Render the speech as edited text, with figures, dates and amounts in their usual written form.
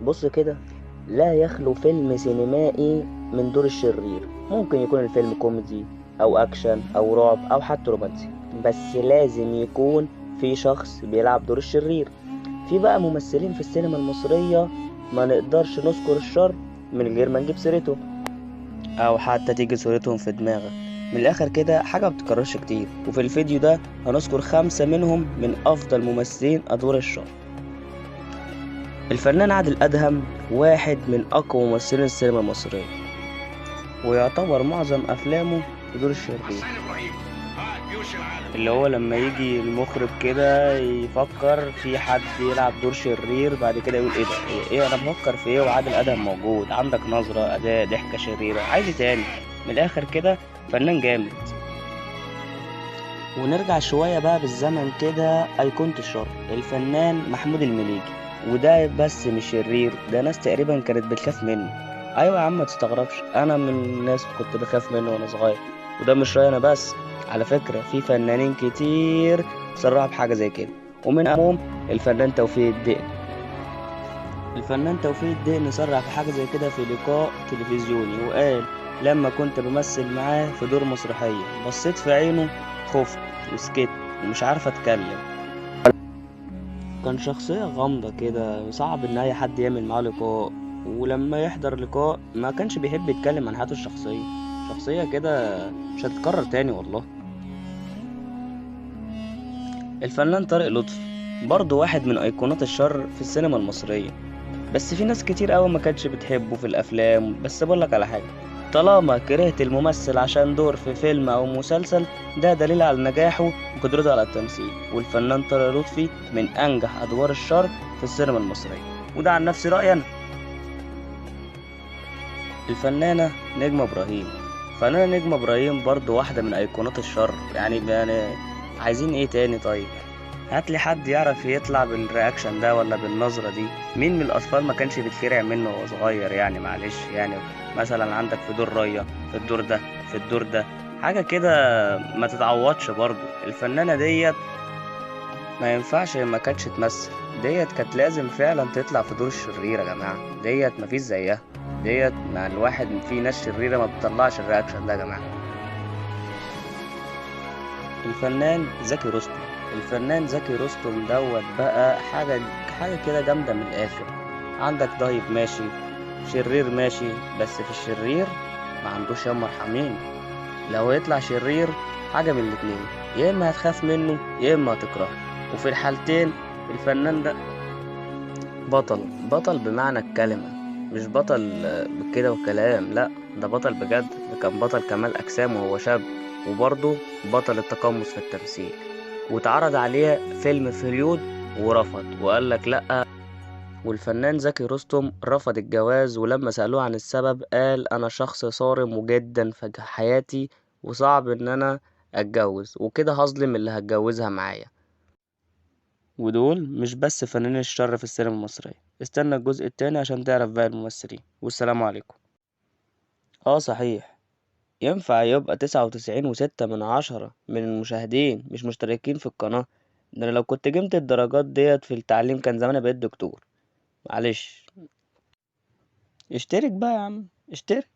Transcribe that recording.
بص كده، لا يخلو فيلم سينمائي من دور الشرير. ممكن يكون الفيلم كوميدي أو أكشن أو رعب أو حتى رومانسي، بس لازم يكون في شخص بيلعب دور الشرير. في بقى ممثلين في السينما المصرية ما نقدرش نذكر الشر من غير ما نجيب سيرتهم أو حتى تيجي صورتهم في دماغك. من الآخر كده حاجة ما بتتكررش كتير، وفي الفيديو ده هنذكر 5 منهم من أفضل ممثلين أدوار الشر. الفنان عادل أدهم واحد من أقوى ممثلين السينما المصرية، ويعتبر معظم أفلامه في دور الشرير، اللي هو لما يجي المخرج كده يفكر في حد يلعب دور شرير بعد كده يقول ايه ده، ايه انا بفكر في ايه وعادل ادهم موجود، عندك نظرة، اداء، ضحكة شريرة، عايز ايه تاني؟ من الاخر كده فنان جامد. ونرجع شوية بقى بالزمن كده، ايقونة الشر الفنان محمود المليجي، وده بس مش شرير، ده ناس تقريبا كانت بتخاف منه. ايوه يا عم ما تستغربش، انا من الناس كنت بخاف منه وانا صغير، وده مش رأيي انا بس، على فكرة في فنانين كتير صرحوا بحاجة زي كده، ومن أهمهم الفنان توفيق الدقن. الفنان توفيق الدقن صرح بحاجة زي كده في لقاء تلفزيوني، وقال لما كنت بمثل معاه في دور مسرحية بصيت في عينه خفت وسكت ومش عارف اتكلم. كان شخصية غامضة كده، صعب ان اي حد يعمل معاه لقاء، ولما يحضر لقاء ما كانش بيحب يتكلم عن حياته الشخصية. شخصية كده مش هتتكرر تاني والله. الفنان طارق لطفي برضه واحد من ايقونات الشر في السينما المصرية، بس في ناس كتير قوي ما كانتش بتحبه في الافلام. بس بقولك على حاجة، طالما كرهت الممثل عشان دور في فيلم او مسلسل، ده دليل على نجاحه وقدرته على التمثيل. والفنان طارق لطفي من انجح ادوار الشر في السينما المصرية، وده عن نفسي رأيي انا. الفنانة نجمة ابراهيم، فنانة نجمة ابراهيم برضو واحدة من ايقونات الشر، يعني عايزين ايه تاني؟ طيب هات لي حد يعرف يطلع بال reaction ده ولا بالنظرة دي. مين من الأطفال ما كانش بيتخرع منه وهو صغير؟ معلش، مثلا عندك في دور ريا، في الدور ده، في الدور ده، حاجة كده ما تتعوضش. برضو الفنانة ديت ما ينفعش ما كانتش تمثل، ديت كانت لازم فعلا تطلع في دور الشرير يا جماعة، ديت ما فيش زيها، ديت مع الواحد في ناس شريرة ما بتطلعش ال reaction ده يا جماعة. الفنان زكي رستم، الفنان زكي رستم دوت بقى حاجة كده جامدة من الآخر. عندك طيب ماشي، شرير ماشي، بس في الشرير ما عندوش يا مرحمين. لو يطلع شرير حاجة من الاتنين، يا إما هتخاف منه يا إما هتكرهه، وفي الحالتين الفنان ده بطل، بطل بمعنى الكلمة، مش بطل كده وكلام، لا ده بطل بجد. ده كان بطل كمال أجسام وهو شاب، وبرضه بطل التقمص في التمثيل، واتعرض عليه فيلم في هوليود ورفض وقال لك لأ. والفنان زكي رستم رفض الجواز، ولما سألوه عن السبب قال أنا شخص صارم جدا في حياتي وصعب إن أنا أتجوز، وكده هظلم اللي هتجوزها معايا. ودول مش بس فنانين الشر في السينما المصرية، استنى الجزء التاني عشان تعرف باقي الممثلين. والسلام عليكم. صحيح، ينفع يبقى 99.6 من المشاهدين مش مشتركين في القناة؟ ده أنا لو كنت جبت الدرجات ديت في التعليم كان زماني بقيت دكتور. معلش اشترك بقى يا عم، اشترك.